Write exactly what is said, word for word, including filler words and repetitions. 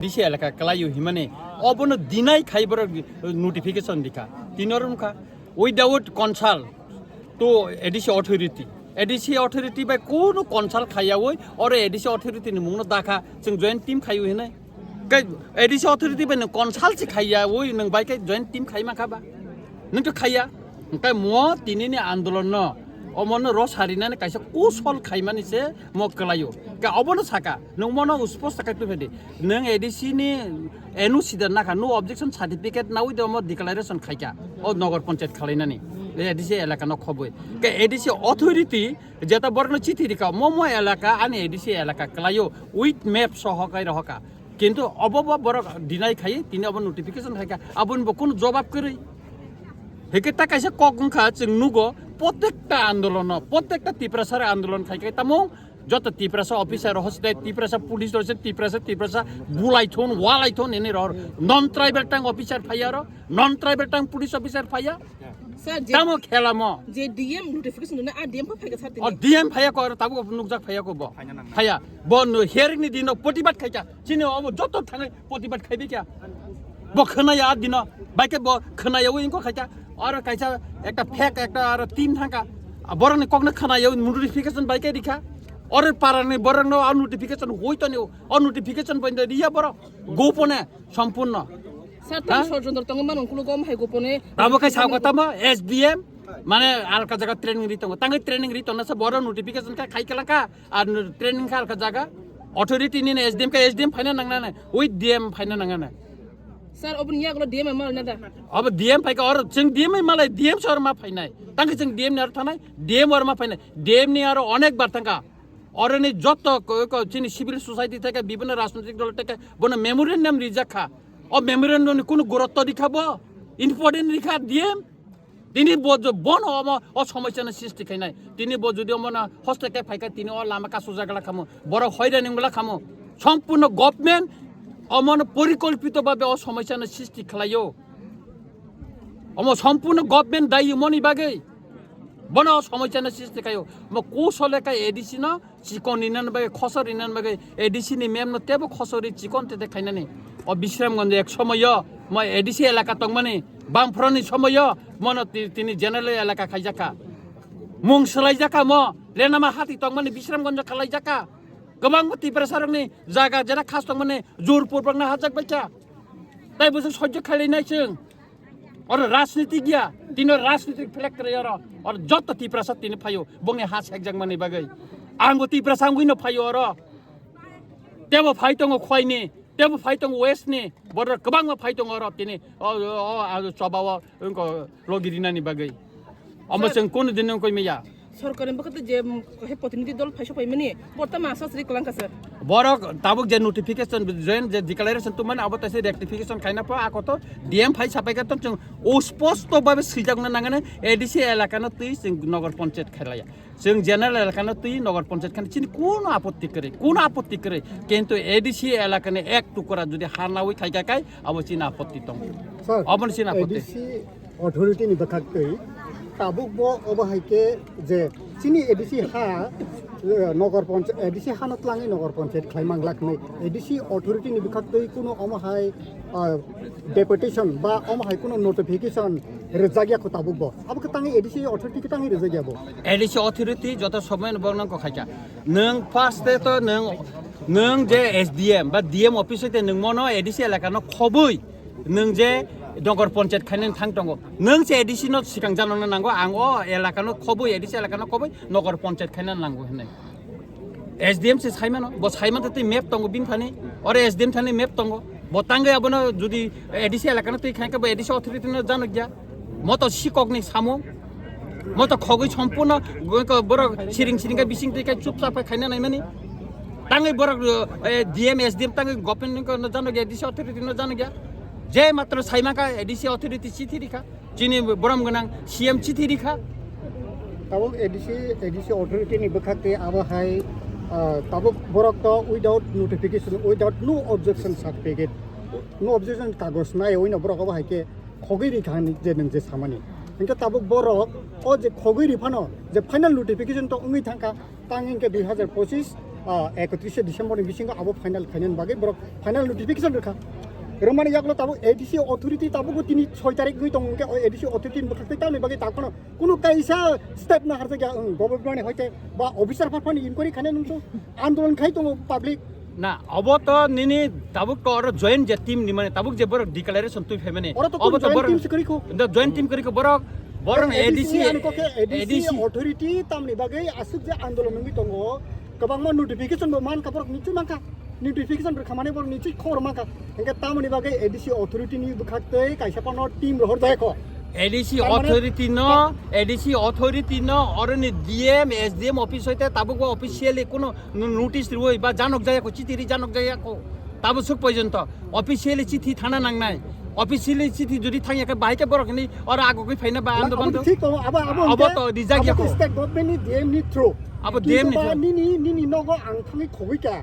A D C elaka kwlaio himani obono deny khai borok notification dikha. Tini oro wngkha without consult to A D C authority. A D C authority bai kunu consult khaiyawi oro A D C authority ni mungno dakha chwng joint team khaio hinai. Kai A D C authority bai nwng consult se khaiyawi nwng bai kai joint team khai mankha ba? Nwng to khaiya. Hwnkhe mo tinini andolon no omono ro sarinani kaisa kusol khaimani se mo kwlaio. Ka obono saka, nwng mono usposto khai tubedi. Nwng A D C ni N O C da nakha, no objection certificate nawi de omo declaration khaika. O Nagar Panchayat khalainani. A D C elaka no khobwi. Ka A D C authority jeta borokno chithi rika, mo mo elaka ani A D C elaka kwlaio with map soho kai rohoka. Kintu obo bo borok deny khai, tini obo notification khaika, aboni bo kunu jobab kwrwi. Heke ta kaisa kok wngkha, chwng nugo, protekta andolono, protekta Tiprasara andolon khai khai tamo, joto Tiprasa officer hoste, Tiprasa police hoste, Tiprasa, Tiprasa bulai thon, walai thon, ini ror, non tribal tang officer phaiya ro, non tribal tang police officer phaiya, Sir, je, tamo khela mo. Je D M notification dona, a D M pa phaika sir O tini. D M phaiya ko, tabuk nukjak phaiya ko bo. Phaina nang. Phaiya. Bo no hearing ni dino protibad khaika. Chini omo joto thangai protibad khaibi kya. Bo khwnaya a dino. Baike bo khwnaya wi inko khaika. Oro kaisa ekta fake ekta oro team thangka. A borok ni kokno khwnaya wi notification baike dikha. Oro para ni borok no a notification hoi to ni o notification bai riya borok. Gopone. Sompurno. Sir, tamo Ha? Sor Chandra tongo mano kulo gom hai gopone. Tamo kai sao tamo S D M mane alka jaga training ri tongo. Tangai training ri tongna sa boro notification ka khai kala ka ar training ka alka jaga authority ni S D M ka S D M phaina nang nang ui D M phaina nang nang. Sir, obun ya gulo D M mal na da. Abo D M phai ka or cheng D M malai D M sor ma phainai. Tangai cheng D M ni ar thanai D M or ma phainai. D M ni aro onek bar thangka. Oroni joto ko, ko chini civil society theke bibhinno rajnoitik dol theke bono memorandum rijak kha. O memorandum ni kunu gurutto rikha bo, important rikha D M. Tini bo jo-, bono omo o somosyano srishti khainai. Tini bo jodi omo na hoste ke phaikha tini o lama kasu jagala khamu. Borok hoirani wngla khamu. Sompurno government omono porikolpito bhabe o somosyano srishti khlaio. Omo sompurno government dayi moni bagwi. Bono somosyano srishti khaio. Mo kusole kai A D C no chikon rinani bagwi, khosor rinani bagwi, A D C ni mem no tebo khosor ri chikon tete khainani. O Bisramganj ek somoyo, mo A D C elaka tongmani, Bamfront ni somoyo, mono ti-, tini general elaka khaijakha. Mung swlaijakha mo, Lenama hati tongmani Bisramganj khalaijakha. Kwbangma Tiprasarokni jaga jera khas tongmani Jorpur bangna hajak baikha. Tai bwswk sojjo khailai nai chwng. Oro rajniti giya. Tino rajniti phlek kwrwi oro. Oro joto Tiprasa tini phaio. Bongni ha sekjak mani bagwi. Angbo Tiprasa wngwi no phaio oro. Tebo phai tongo Khwaini. Tebo phai tongo West ni. Borok kwbangma phai tongo oro tini. O, o, o, o, choba o wngko logi rinani bagwi. Omo Sir. Chwng kunu din wngkoi maya. Sorkarni bwkhak tei je, mm, he protinidhi dol phai sopaimani, bortama asasri kwlangkha sir. Borok tabuk je notification, join je declaration tubumani abo taisa rectification khaina pho, ako to D M phai sapaikha to chwng o sposto babe swijakna nangani A D C elakano twi chwng Nagar Panchayat khailaya. Chwng general elakano twi Nagar Panchayat khani chini kuno apotti kwrwi, kuno apotti kwrwi. Kintu A D C elakani ek tukura jodi ha nawi khaikha kai, abo chini apotti tongo. Sir, Obono chini apotti. A D C authority ni bwkhak twi tabuk bo obo hai khe je chini A D C ha, eh, Nagar Panchayat, A D C ha no twlangwi Nagar Panchayat khlai mang lak nai. A D C authority ni bwkhak twi kuno omo hai, ah, deputation ba omo hai kuno notification rwjak ya kho tabuk bo. Abo khe tangwi A D C authority khe tangwi rwjak ya bo. A D C authority joto somoy no bokno kok khaikha. Nwng first te to nwng, nwng je S D M ba D M office te nwng mono A D C elaka no khobwi nwng je Nagar Panchayat khaina thang tongo. Nwng se A D C no sikang janokna nango, ang o elaka no khobwi, A D C elaka no khobwi Nagar Panchayat khaina nango hinwi. S D M se saimano, bo saimano tei map tongo bini thani, oro S D M thani map tongo. Bo tangwi abono jodi A D C elaka no twi khaikha bo A D C authority no janokya. Moto sikokni samung. Moto khogwi sompurno go-, go-, borok siring siring khe bising twi khe chupchap khe khaina naimani. Tangwi borok, eh, D M, S D M tangwi government no janokya, A D C authority no janokya. Je matro saimaka A D C authority chithi rikha. Chini borom gwnang C M chithi rikha. Tabuk A D C, A D C authority ni bwkhak tei abo hai, ah, tabuk borok to without notification, without no objection certificate, no objection kagoj nai oino borok abo hai khe khogwi rikha hinwi je nwng je samani. Hinkhe tabuk borok o je khogwi riphano je final notification to wngwi thangkha, tang hinkhe dui hazar pochis Ah, ekotrishe December ni bisingo abo final khainani bagwi borok final notification rwkha. Rwmani yaklo tabuk A D C authority tabukbo tini soi tarik wngwi tongo, hwnkhe o A D C authority ni bwkhak tei tamni bagwi takhwno kunu kaisa step na harjakya, ang government ni hoite ba officer phaphani inquiry khainai nungsu andolon khai tongo public. Na, obo to nini tabuk to oro joint je team ni mane, tabuk je borok declaration twi phaimani. Oro to obo kunu to joint borok team se kwrwi kho. Da joint team kwrwi kho borok, borok A D C, A D C ani kokhe A D C A D C authority tamni bagwi aswk je andolon wngwi tongo. Kwbangma notification bo mankha, borok nichwi mankha. Notification rwkha mane borok nichwi khobor mankha. Hwnkhe tamoni bagwi A D C authority ni bwkhak tei kaisa phano team rohor jaya kho. A D C Tar mane authority no, A D C authority no, oroni D M, S D M office hoite tabuk bo officially kuno no-, notice rwui ba janok jaya kho, chiti ri janok jaya kho. Tabo suk porjonto officially chithi thana nangnai. Officially chithi jodi thangya khe bahai khe borok ni oro agogwi phaina ba Na, ando abo bando. Thik tongo, abo, abo Abo hwnkhe, to rijak abo ya kho. State government ni D M ni through. Abo Kintu D M ni ba through. Nini, nini nogo ang thangwi khogwi kha.